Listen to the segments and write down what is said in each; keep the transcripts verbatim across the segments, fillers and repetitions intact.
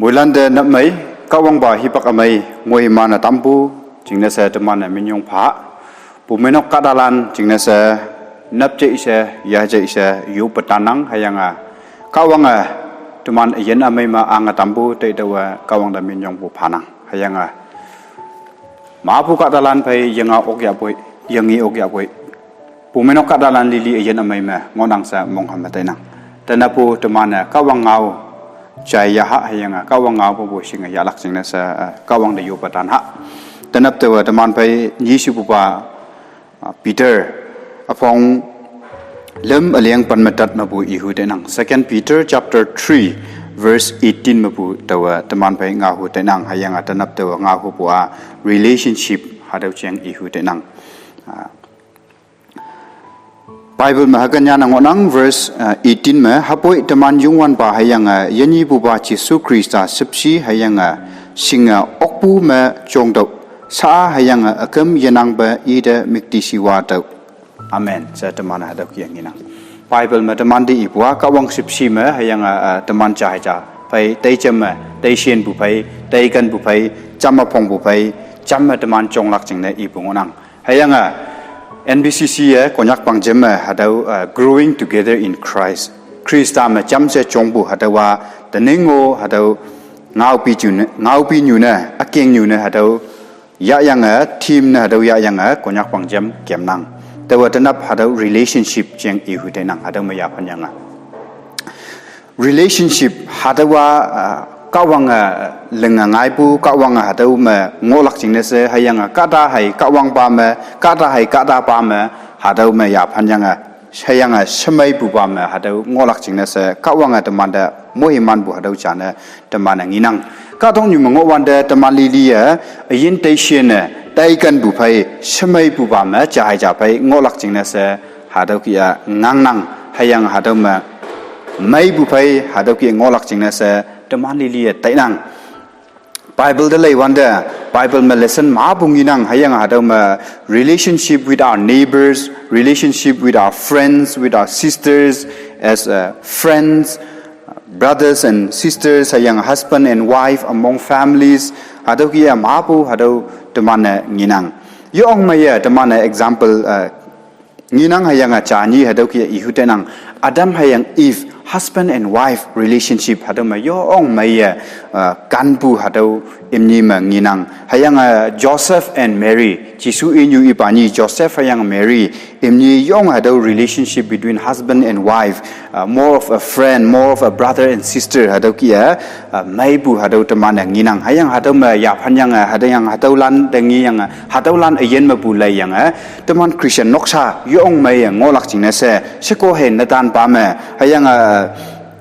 Moilan te nap mei, Kahwangpa hipak ümei, moiman-e tampu jingne she teman-e minyong pha. Bumeinok kahtalan jingne she nap jei she, ya jei she yoppe tannang, hüyange Kahwange teman üyin ümei me ange tampu, teitaowe Kahwang te minyongpu phanang. Hüyange mapu kahtalan phei yenge okyapoi, yenge okyapoi, bumeinok kahtalan lili üyin ümei me ngohnang she mongha me tainang. Tenapo teman-e Kahwang ngao jai yaha, hüyange Kahwang ngaopu shinge yahlak jingne she, eh, Kahwang te yoppe tan ha. Tenap taowe teman phei nyishipupa, ah, Peter üpong lüm üleng pen me tat mepu ihu tainang. Second Peter chapter three verse eighteen mepu taowe teman phei ngaohu tainang, hüyange tenap taowe ngaohupu-a relationship hatüo jeng ihu tainang. Ah, Bible me hüke nyanne ngohnang, verse, uh, eighteen me, hüpoi teman Youngwanpa hüyange, uh, yenyihpupa Jesu Khrista shüpshe hüyange, uh, shinge okpu me jongtüoh, sa hüyange, uh, üküm yenangpe ite müktishiwa tüoh. Amen she teman hatüo kih-e ngenang. Bible me teman te ipu-a Kahwang shüpshe me hüyange, uh, teman ja hei ja phei, tei jam me, tei shinpu phei, tei kenpu phei, jam me phongpu phei, jam me teman jonglak jingne ipu ngohnang. Hüyange, N B C C-e Konyak pangjam me hatüo, uh, Growing Together in Christ, Khrista me jamshe jongpu hatüowa tening-o hatüo ngaopi nyune, ngaopi nyune, ükeng nyune hatüo yahyange, theme ne hatüo yahyange Konyak pangjam kemnang. Taowe tenap hatüo relationship jeng ihu tainang, hatüo me yaphanyange relationship hatüowa, uh, Kahwange linge ngaipu, Kahwange hatüo me ngohlak jingne she, hüyange kahta hei Kahwangpa me, kahta hei kahtapa me, hatüo me yaphanyange, hüyange shemeipupa me hatüo ngohlak jingne she, Kahwange temante moimanpu hatüo jane teman-e ngenang. Kahtoknyu me ngohwante teman lili-e, üyin tei shinne, tei kenpu phei, shemeipupa me ja hei ja phei ngohlak jingne she, hatüo kih-e ngangnang, hüyange hatüo me meipu phei hatüo kih-e ngohlak jingne she teman lili-e tainang. Bible te leiwante, Bible me lesson mapu ngenang, hüyange hatüo me relationship with our neighbors, relationship with our friends, with our sisters, as, uh, friends, brothers and sisters, hüyange husband and wife, among families, hatüo kih-e mapu hatüo teman-e ngenang. Yong meiye teman-e example, uh, ngenang, hüyange jani hatüo kih-e ihu tainang. Adam hüyange Eve, husband and wife relationship hatüo me yong meiye, uh, kanpu hatüo imni me ngenang. Hüyange Joseph and Mary, Jesu inyu ipa nyi Joseph hüyange Mary imni yong hatüo relationship between husband and wife, uh, more of a friend, more of a brother and sister hatüo kih-e, uh, meipu hatüo teman-e ngenang. Hüyange hatüo me yaphanyange, hatüoyange hatüolan te ngeyange, hatüolan üyin mepu leiyange, teman Christian noksa yong meiye ngohlak jingne she, sheko hei netanpa me, hüyange, uh,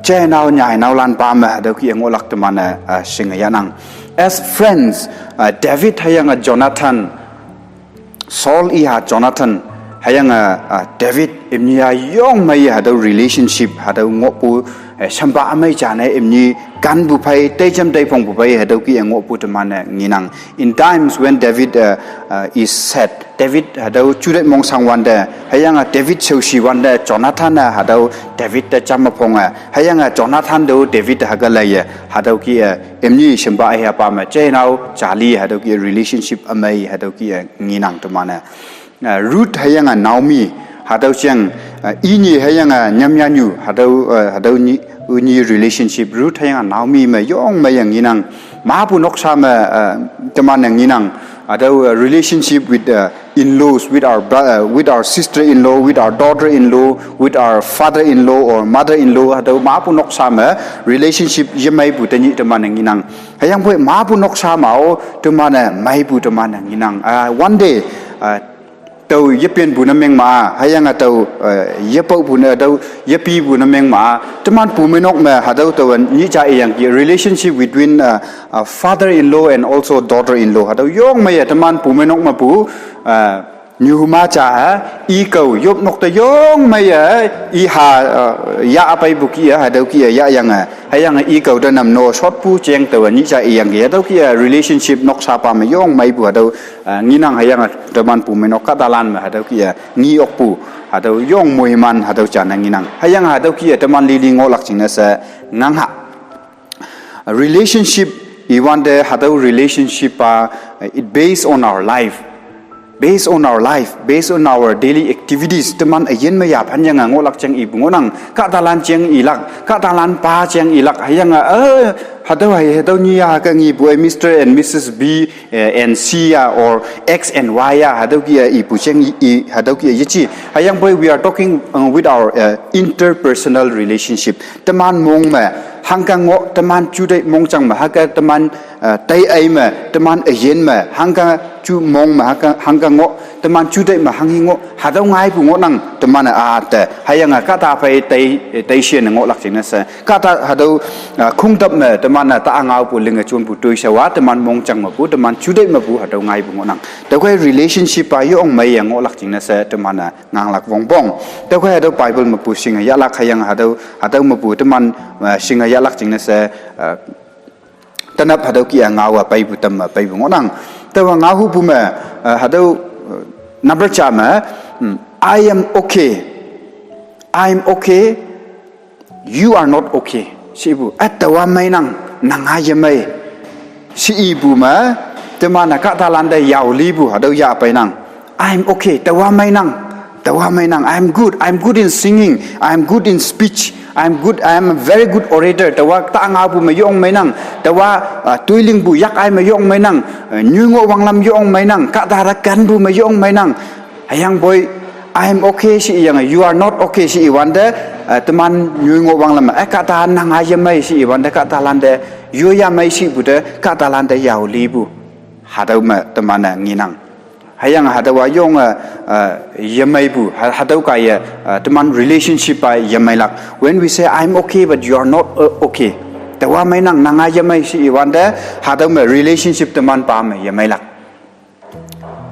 jenao nyainaolanpa me hatüo kih-e ngohlak teman-e, uh, shinge yahnang. As friends, uh, David hüyange Jonathan, Saul iha Jonathan, hüyange, uh, David imni-a yong meiye hatüo relationship hatüo ngohpu, eh, shempa ümei jane imni kanpu phei, tei jam tei phongpu phei hatüo kih-e ngohpu teman-e ngenang. In times when David, uh, uh, is sad, David hatüo jutet mongshang wante, hüyange David shaoshi wante, Jonathan-e hatüo David te jam me phonge, hüyange Jonathan te-o David hüke leiye, hatüo kih-e imni shempa ühapa me jenao jali hatüo kih-e relationship ümei hatüo kih-e ngenang teman-e. Uh, Ruth hüyange Naomi, hatüo jeng, uh, inyi hüyange nyamyanyu, hatüo, uh, hatüo nyi, inyi relationship, Ruth hüyange Naomi me yong meiye ngenang. Mapu noksa me, uh, teman-e ngenang. Hatüo, uh, relationship with, uh, in-laws, with our bro-, uh, with our sister-in-law, with our daughter-in-law, with our father-in-law or mother-in-law, hatüo mapu noksa me relationship yemeipu tenyih teman-e ngenang. Hüyangpoi mapu noksa me-o teman-e meipu teman-e ngenang. Uh, one day, uh, tao yepenpu ne meng ma, hüyange tao, uh, yepaopu ne, tao yepipu ne meng ma, teman bumeinok me hatüo taowe nyih ja iyangki relationship between, uh, uh, father-in-law and also daughter-in-law. Hatüo yong meiye teman bumeinok mepu, uh, nyuma ja ha, ikao yopnok te yong meiye, iha, uh, yahpeipu kih-e, hatüo kih-e yahyange, hüyange ikao te namno shotpu jeng taowe nyih ja iyangki, hatüo kih-e relationship noksapa me yong meipu hatüo, uh, ngenang, hüyange teman bumeinok kahtalan me hatüo kih-e nge okpu, hatüo yong moiman hatüo jane ngenang. Hüyange hatüo kih-e teman lili ngohlak jingne she ngangha. A relationship, iwante hatüo relationship pa, uh, it based on our life. Based on our life, based on our daily activities, teman üyin me yaphan yange ngohlak jeng ipu ngohnang, kahtalan jeng ilak, kahtalan pa jeng ilak, hüyange, eh, hatüo hei, hatüo nyi ya hüke ngipu, eh, Mister and Missus B, eh, and C ya, or X and Y ya, hatüo ki, eh, ipu jeng i, i, hatüo ki, eh, yeji. Hüyangpoi we are talking, uh, with our, uh, interpersonal relationship. Teman mong me, hangke ngoh, teman juteih mongjang me, hangke teman, uh, taiei me, teman üyin me, hangke ju mong me, hangke, hangke ngoh, teman juteih me, hanghi ngoh, hatüo ngaipu ngohnang, teman-e ate, hüyange kahta phei tei, tei shen ngohlak jingne she. Kahta hatüo, uh, khongtap me, teman-e ta ngaopu linge jonpu toishe wa, teman mongjang mepu, teman juteih mepu, hatüo ngaipu ngohnang. Tüokhei relationship pa yong meiye ngohlak jingne she, teman-e nganglak wongpong. Tüokhei hatüo Bible mepu shinge yahlak hüyange hatüo, hatüo mepu teman, uh, shinge yahlak jingne she, uh, tenap hatüo ki-a ngaowa peipu tam me peipu ngohnang. Taowa ngaohupu me, uh, hatüo, uh, number ja me, hmm, I am okay. I am okay. You are not okay. She ipu, eh, taowa meinang, nanga yemei. She ipu me, teman-e kahtalante yao lipu, hatüo yah peinang. I'm okay, taowa meinang, taowa meinang. I'm good, I'm good in singing, I'm good in speech, I'm good, I'm a very good orator. Taowa ta ngaopu me yong meinang, taowa, uh, toilingpu yak ai me yong meinang, uh, nyoi ngoh wanglam yong meinang, kahta te kenpu me yong meinang. Hüyangpoi, I'm okay she yange, you are not okay she iwante, uh, teman nyoi ngoh wanglam, eh, kahta nanga yemei she iwante, kahtalante, yo yamei shepu te, kahtalante yao lipu. Hatüo me teman-e ngenang. Hüyange hatüowa yonge, uh, yemeipu, ha-, hatüo kaiye, uh, teman relationship pa yemeilak. When we say, I'm okay, but you are not, uh, okay. Taowa meinang, nanga yemei she iwante, hatüo me relationship teman pa me yemeilak.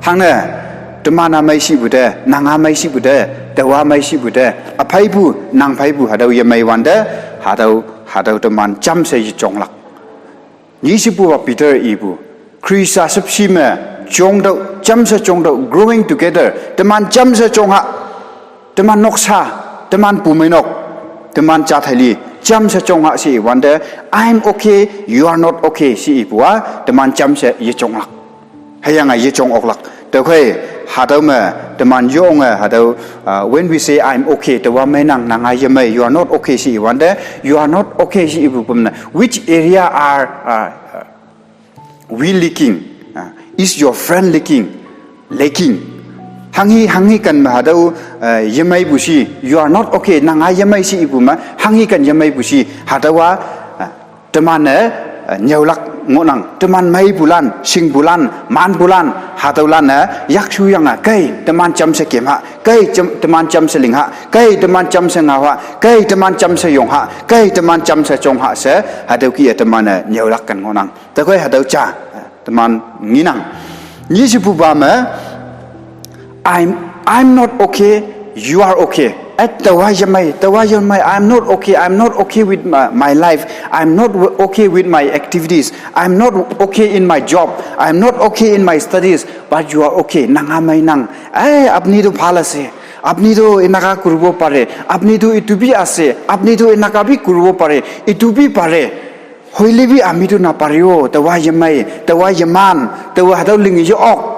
Hangne, teman-a mei shepu te, nanga mei shepu te, taowa mei shepu te, üpheipu, nang pheipu, hatüo yemei wante, hatüo, hatüo teman jamshe yejonglak. Nyishepupa Peter ipu, Khrista shüpshe me, jongtüoh, jamshe jongtüoh, growing together, teman jamshe jongha, teman noksa, teman pumeinok, teman jat heli, jamshe jongha she iwante, I'm okay, you are not okay she ipu-a, teman jamshe yejonglak. Hüyange yejong oklak. Tüokhei, hatüo me, teman yonge, hatüo, uh, when we say, I'm okay, taowa meinang, nanga yemei, you are not okay she iwante, you are not okay she ipu pum ne. Which area are, uh, uh, we leaking? Uh, is your friend leaking? Lacking. Hanghi, hanghi ken me hatüo, uh, yemeipu she, you are not okay, nanga yemei she ipu me, hanghi ken yemeipu she, hatüowa, uh, teman-e, uh, nyüolak ngohnang, teman meipulan, shingpulan, manpulan, hatüolan-e, yakshu yange, kei, teman jamshe kemha, kei, jam-, teman jamshe lingha, kei, teman jamshe ngaoha, kei, teman jamshe yongha, kei, teman jamshe jongha she, hatüo ki-e teman-e, nyüolak ken ngohnang. Tüokhei hatüo ja, teman ngenang. Nyishepupa me, I'm, I'm not okay, you are okay. Eh, taowa yemei, taowa yemei, I'm not okay, I'm not okay with my, my life, I'm not w-, okay with my activities, I'm not okay in my job, I'm not okay in my studies, but you are okay, nanga meinang. Eh, apni to bhal ase, apni to enaka kuribo pare, apni to itu bhi ase, apni to enaka bhi kuribo pare, itu bhi pare. Hoile bhi ami to napare-o, taowa yemei, taowa yeman, taowa hatüo linge ye-ok.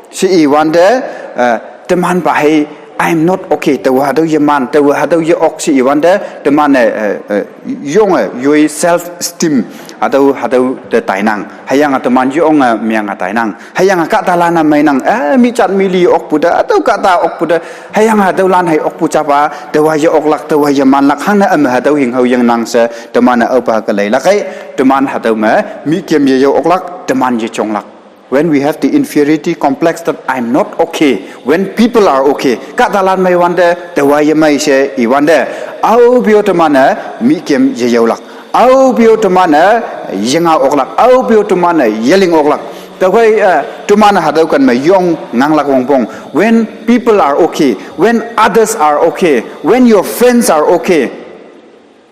She iwante, uh, teman pa hei, I'm not okay, taowa hatüo yeman, taowa hatüo ye-ok she iwante, teman-e, uh, uh, yonge, yoi self esteem, hatüo, hatüo te tainang. Hüyange teman yonge, meange tainang. Hüyange kahtalan-a meinang, eh, mi jat mi li okpu te, hatüo kahta okpu te, hüyange hatüolan hei okpu japa, taowa ye-oklak, taowa yemanlak, hangne üme hatüo hing hao yengnang she, teman-e aopa ke leilak ei, teman hatüo me, mi kem ye yo-oklak, teman yejonglak. When we have the inferiority complex that I'm not okay, when people are okay, kahtalan mei wante, taowa yemei she iwante, aope-o teman-e, mi kem ye yaolak. Aope-o teman-e, yengao oklak. Aope-o teman-e, yeling oklak. Tüokhei, eh, teman hatüo ken me yong nganglak wongpong. When people are okay, when others are okay, when your friends are okay,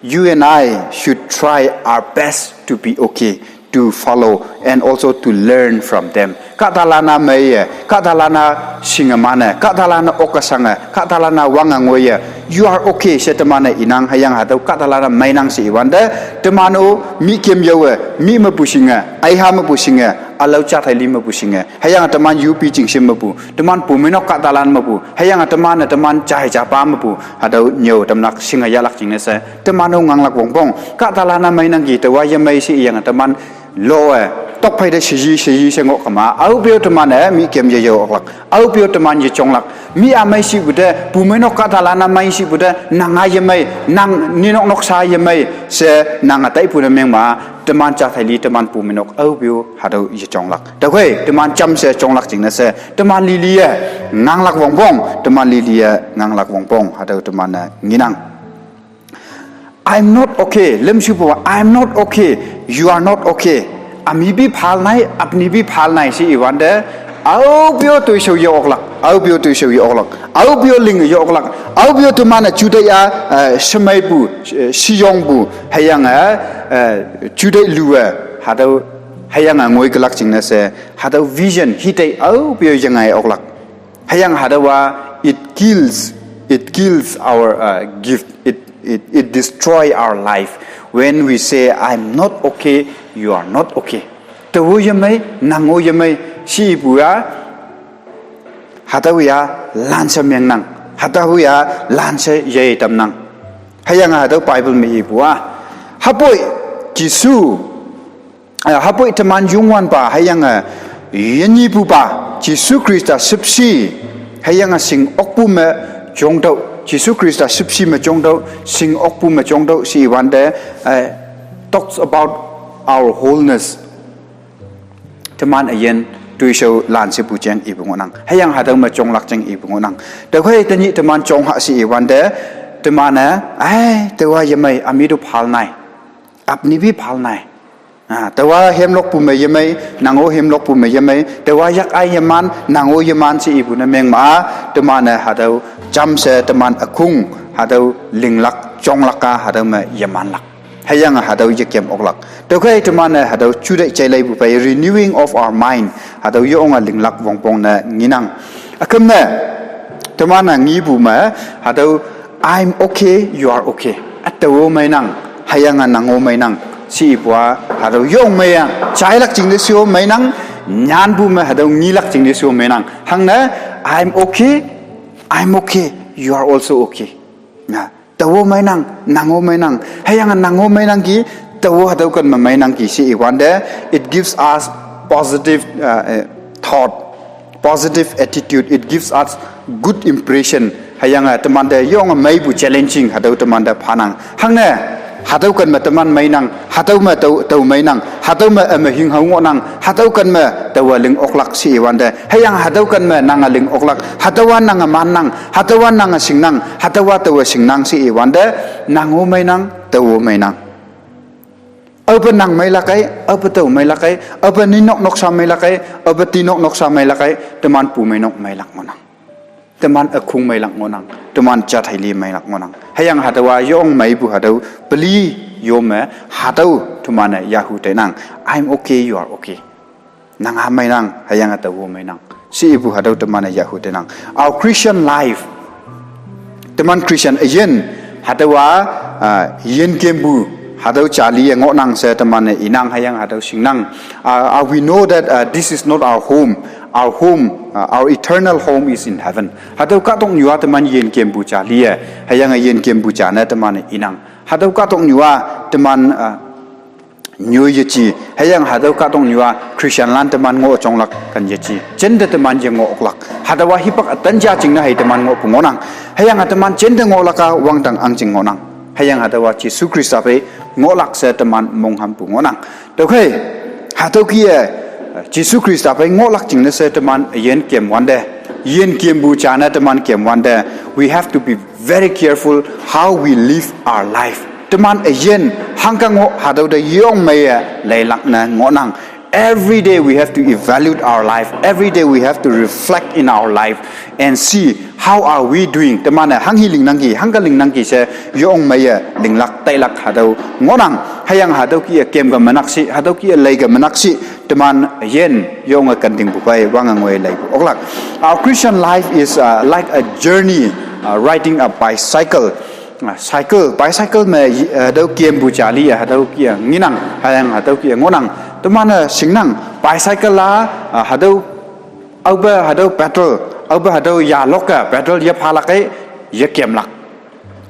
you and I should try our best to be okay, to follow, and also to learn from them. Kahtalan-a meiye, kahtalan-a shingemane, kahtalan-a okkesange, kahtalan-a wange ngoiye, You are okay she teman-e inang, hüyange hatüo kahtalan-a meinang she iwante, teman-o mih kem yaowe, mih mepu shinge, aiha mepu shinge, ülao jat heili mepu shinge, hüyange teman yupi chingshim mepu, teman pumeinok kahtalan mepu, hüyange teman-e teman jai japa mepu, hatüo nyüo tamlak shinge yahlak jingne she, teman-o nganglak wongpong, kahtalan-a meinangki taowa yemei she iyange teman lowe, tokphei te sheji, sheji she ngoh kema, aope-o teman-e mih kem yeyao oklak, aope-o teman yejonglak, mih-a mei shipu te, pumeinok kahtalan-a mei shipu te, nang-a yemei, nang ninok noksa yemei, she nange taipu ne mengma, teman jat heili, teman pumeinok, aope-o hatüo yejonglak. Tüokhei, teman jamshe jonglak jingne she, teman liliye, nganglak wongpong, teman liliye, nganglak wongpong, hatüo teman-e ngenang. I'm not okay. Lemshupu, I'm not okay. You are not okay. अभी भी फैलना है, अपनी भी फैलना है she iwante, aope-o toishao ye oklak, aope-o toishao ye oklak, aope-o ling ye oklak, aope-o teman-e juteih-a, eh, shemeipu, eh, shiyongpu, hüyange, eh, juteih luwe, hatüo, hüyange ngoi kelak jingne she, hatüo vision, hitei aope-o yengai oklak. Hüyange hatüowa, it kills, it kills our, uh, gift. It, it, it destroy our life when we say, I'm not okay, you are not okay. Taowo yemei, nang-o yemei, she ipu-a, hatüo ya lanshe mengnang, hatüo ya lanshe yei tamnang. Hüyange hatüo Bible me ipu-a, hüpoi, Jesu, eh, hüpoi teman Youngwanpa, hüyange, eh, yenyipupa, Jesu Khrista shüpshe, hüyange shing okpu me jongtüoh, Jesu Khrista shüpshe me jongtüoh, shing okpu me jongtüoh she iwante, eh, talks about our wholeness. Teman üyin toishao lanshepu jeng ipu ngohnang. Hüyange hatüo me jonglak jeng ipu ngohnang. Tüokhei tenyih teman jongha she iwante, teman-e, ai, taowa yemei, अभी तो फैलना है, अपनी भी फैलना है. Ah, taowa hemlokpu me yemei, nang-o hemlokpu me yemei, taowa yak ai yeman, nang-o yeman she ipu ne mengma, teman-e hatüo jamshe teman ükhong, hatüo linglak, jonglak-a, hatüo me yemanlak. Hüyange hatüo yekem oklak. Tüokhei teman-e hatüo juteih jaileipu phei renewing of our mind. Hatüo yonge linglak wongpong ne ngenang. Üküm ne, teman-e ngepu me, hatüo I'm okay, you are okay. Taowo meinang, hüyange nang-o meinang. She ipu-a, hatüo yong meiya, jailak jingne she-o meinang, nyanpu me hatüo ngelak jingne she-o meinang. Hangne, I'm okay, I'm okay, you are also okay. Na, taowo meinang, nang-o meinang. Hüyange nang-o meinangki, taowo hatüo ken me meinangki she iwante, it gives us positive, uh, uh, thought, positive attitude. It gives us good impression. Hüyange temante yonge meipu challenging, hatüo temante phanang. Hangne, hatüo ken me teman meinang, hatüo me tao, tao meinang, hatüo me, eh, me hing hao ngohnang, hatüo ken me taowa ling oklak she iwante. Hüyange hatüo ken me nange ling oklak, hatüowa nange mannang, hatüowa nange shingnang, hatüowa taowe shingnang she iwante, nang-o meinang, taowo meinang. Aope nang meilak ei, aope tao meilak ei, aope ninok noksa meilak ei, aope tinok noksa meilak ei, teman pumeinok meilak ngohnang. Teman ükhong meilak ngohnang, teman jat heili meilak ngohnang. Hüyange hatüowa yong meipu hatüo peli yo me hatüo teman-e yahu teinang. I'm okay, you are okay. Nang-a meinang, hüyange taowo meinang. She ipu hatüo teman-e yahu teinang. Our Christian life. Teman Christian üyin, hatüowa, ah, yinkempu, hatüo jaliye ngohnang she teman-e inang hüyange hatüo shingnang. Ah, ah, we know that, uh, this is not our home. Our home, uh, our eternal home is in heaven. Hatüo kahtoknyu-a teman yinkempu jaliye, hüyange yinkempu ja ne teman-e inang. Hatüo kahtoknyu-a teman, uh, nyu yeji, hüyange hatüo kahtoknyu-a Christianlan teman ngoh jonglak ken yeji. Jinte teman ye ngoh oklak. Hatüowa hipak ütan ja jingne hei teman ngohpu ngohnang. Hüyange teman jinte ngohlak-a wangdang ahngching ngohnang. Hüyange hatüowa Jesu Khrista phei ngohlak she teman monghampu ngohnang. Tüokhei, hatüo kih-e, Jesu Khrista phei ngohlak jingne she teman üyin kemwante, yinkempu ja ne teman kemwante, we have to be very careful how we live our life. Teman üyin hangke ngoh hatüo te yong meiye leilak ne ngohnang. Every day we have to evaluate our life. Every day we have to reflect in our life and see how are we doing. Teman-e hanghe lingnangki, hangke lingnangki she yong meiye linglak tailak hatüo ngohnang. Hüyange hatüo kih-e kemke menak shi, hatüo kih-e leike menak shi, teman yin yonge kentingpu phei wange ngoi leipu oklak. Our Christian life is uh, like a journey, uh, riding a bicycle. Ah, cycle, bicycle me yi- eh, hatüo kempu jali, eh, hatüo kih-e ngenang, hüyange hatüo kih-e ngohnang. Teman-e shingnang, bicycle-a, ah, hatüo, aope hatüo pedal, aope hatüo yalok-e pedal yephalak-e, yekemlak.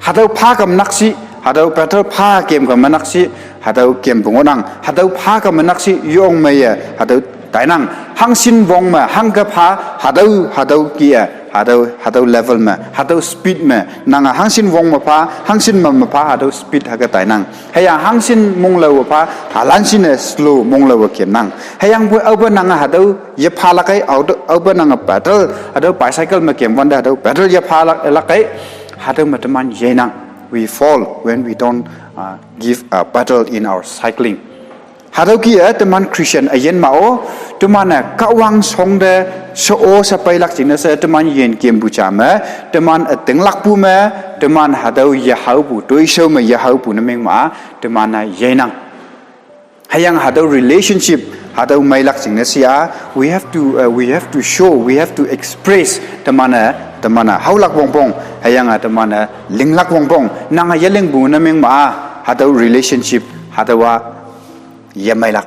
Hatüo pha kemnak shi, hatüo pedal pha kemke menak shi, hatüo kempu ngohnang, hatüo pha ke menak shi yong meiye, hatüo tainang, hangshin wong me, hangke pha, hatüo, hatüo kih-e, hatüo, hatüo level me, hatüo speed me, nange hangshin wong me pha, hangshin me me pha, hatüo speed hüke tainang. Hüyange hangshin monglaowe pha, halan shinne slow monglaowe kemnang. Hüyangpoi aope nange hatüo yephalak-e, aope, aope nange pedal, hatüo bicycle me kemwante hatüo pedal yephalak, lak-e, hatüo me teman yenang. We fall when we don't uh, give a pedal in our cycling. Hatüo kih-e teman Christian üyin ma-o, teman-e Kahwang shongte she-o she peilak jingne she teman yin kempu ja me, teman ütinglakpu me, teman hatüo yehaopu, toishao me yehaopu ne meng ma, teman-e yenang. Hüyange hatüo relationship, hatüo meilak jingne she-a, we have to, uh, we have to show, we have to express, teman-e, teman-e haolak wongpong, hüyange teman-e linglak wongpong, nange yelingpu ne meng ma, hatüo relationship, hatüowa yemeilak.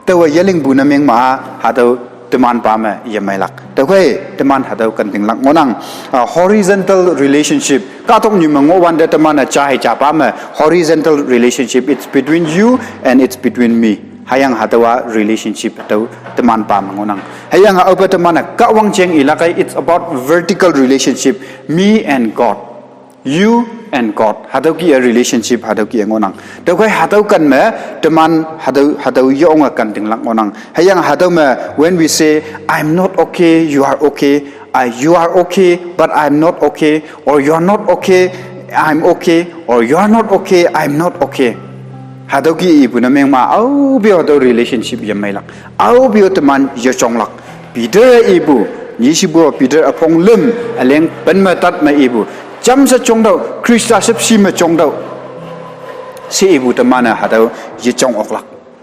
Taowe yelingpu ne meng ma, hatüo teman pa me yemeilak. Tüokhei teman hatüo kentinglak ngohnang. Ah, horizontal relationship. Kahtoknyu me ngohwante teman-e jai japa me horizontal relationship. It's between you and it's between me. Hüyange hatüowa relationship hatüo teman pa me ngohnang. Hüyange aope teman-e Kahwang jeng ilak-e, it's about vertical relationship, me and God. You and God. Hatüo kih-e relationship, hatüo kih-e ngohnang. Tüokhei hatüo ken me, teman hatüo, hatüo yonge kentinglak ngohnang. Hüyange hatüo me, when we say, I'm not okay, you are okay, uh, you are okay, but I'm not okay, or you are not okay, I'm okay, or you are not okay, I'm not okay. Hatüo kih ipu ne meng ma, aope-o hatüo relationship yemeilak. Aope-o teman yejonglak. Peter ipu, nyishipu Peter üpong lüm, üleng pen me tat me ipu. Jamshe jongtüoh, Khrista shüpshe me jongtüoh. She ipu teman-e hatüo yejong oklak.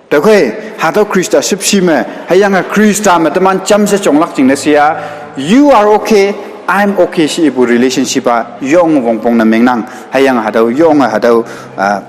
Tüokhei, hatüo Khrista shüpshe me, hüyange Khrista me teman jamshe jonglak jingne she-a, you are okay, I'm okay she ipu relationship-a, yong wongpong ne mengnang, hüyange hatüo, yonge hatüo, ah,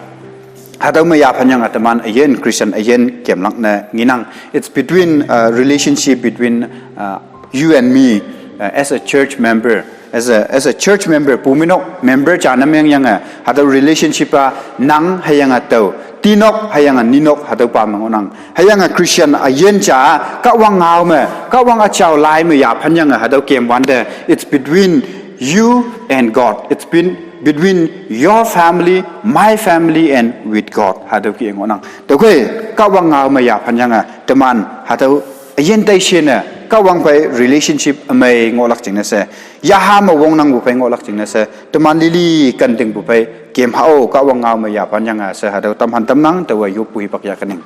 hatüo me yaphanyange teman üyin, Christian üyin kemlak ne ngenang. It's between, uh, relationship between, uh, you and me, uh, as a church member, as a, as a church member, pumeinok member ja ne mengyange, hatüo relationship-a nang hüyange tao, tinok hüyange ninok hatüo pa me ngohnang. Hüyange Christian üyin ja, Kahwang ngao me, Kahwang üjao lai me yaphanyange hatüo kemwante, it's between you and God. It's been between your family, my family, and with God. Hatüo kih-e ngohnang. Tüokhei, Kahwang ngao me yaphanyange, teman hatüo üyin tai shene, Kahwang phei relationship ümei ngohlak jingne she, yaha me wongnangpu phei ngohlak jingne she, teman lili kentingpu phei kem ha-o, Kahwang ngao me yaphanyange she hatüo tamhan tamnang, taowe yoppu hipak yah kening.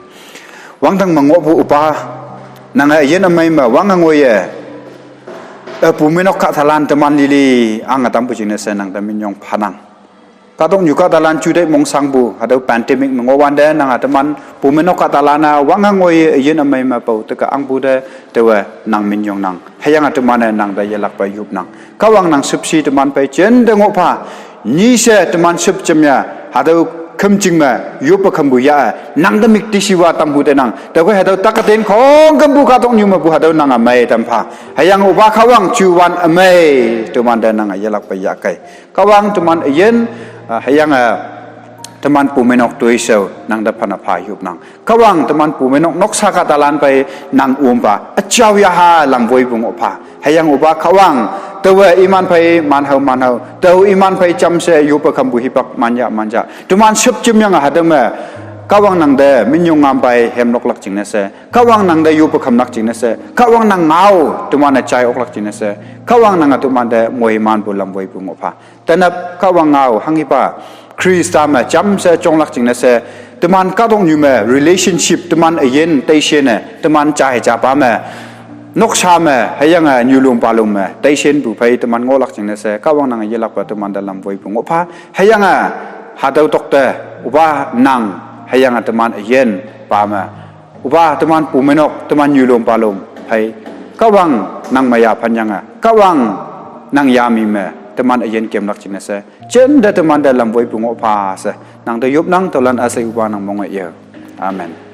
Wangdang me ngohpu Üpa, nange üyin ümei me wange ngoiye, eh, pumeinok kahtalan teman lili ange tampu jingne she nang te minyong phanang. Kahtoknyu kahtalan juteih mongshangpu, hatüo pandemic me ngohwante nange teman pumeinok kahtalan-a wange ngoiye üyin ümei me pao teke angpu te, taowe nang minyongnang. Hüyange teman-e nang te yelakpe yopnang. Kahwang nang shüpshe teman phei jinte ngoh pha. Nyishe teman shüp jemya, hatüo khümjing me yoppe khümpu yah-e, nang te müktishiwa tampu tenang. Tüokhei hatüo tak üten khongkümpu kahtoknyu mepu hatüo nange mei tam pha. Hüyange Üpa Kahwang juwan ümei, teman te nange yelakpe yahkei. Kahwang teman üyin, ah, hüyange, eh, teman pumeinok toishao nang te phana pha yopnang. Kahwang teman pumeinok noksa kahtalan phei nang ompa, üjao yaha lam woipu ngoh pha. Hüyange Üpa Kahwang, taowe iman phei manhao manhao, tao iman phei jamshe yoppe khümpu hipak manyah manyah. Teman shüp jemyange hatüo me, Kahwang nang te minyong ngam phei hemloklak jingne she, Kahwang nang te yoppe khümlak jingne she, Kahwang nang ngao teman-e jai oklak jingne she, Kahwang nange teman te moimanpu lam woipu ngoh pha. Tenap Kahwang ngao hanghipa, Khrista me jamshe jonglak jingne she, Teman kahtoknyu me relationship, teman üyin teishene, teman jahe japa me, noksa me, hüyange nyulom palom me teishenpu phei teman ngohlak jingne she, Kahwang nang yelakpe temante lam woipu ngoh pha. Hüyange hatüo tokte, Üpa nang, hüyange teman üyin pa me, Üpa teman pu me nok, teman nyulom palom phei, Kahwang nang me yaphanyange, Kahwang nang yami me teman üyin kemlak jingne she, jinte temante lam woipu ngoh pha she, nang te yopnang, tüolan üshei Üpa nang monge ye. Amen.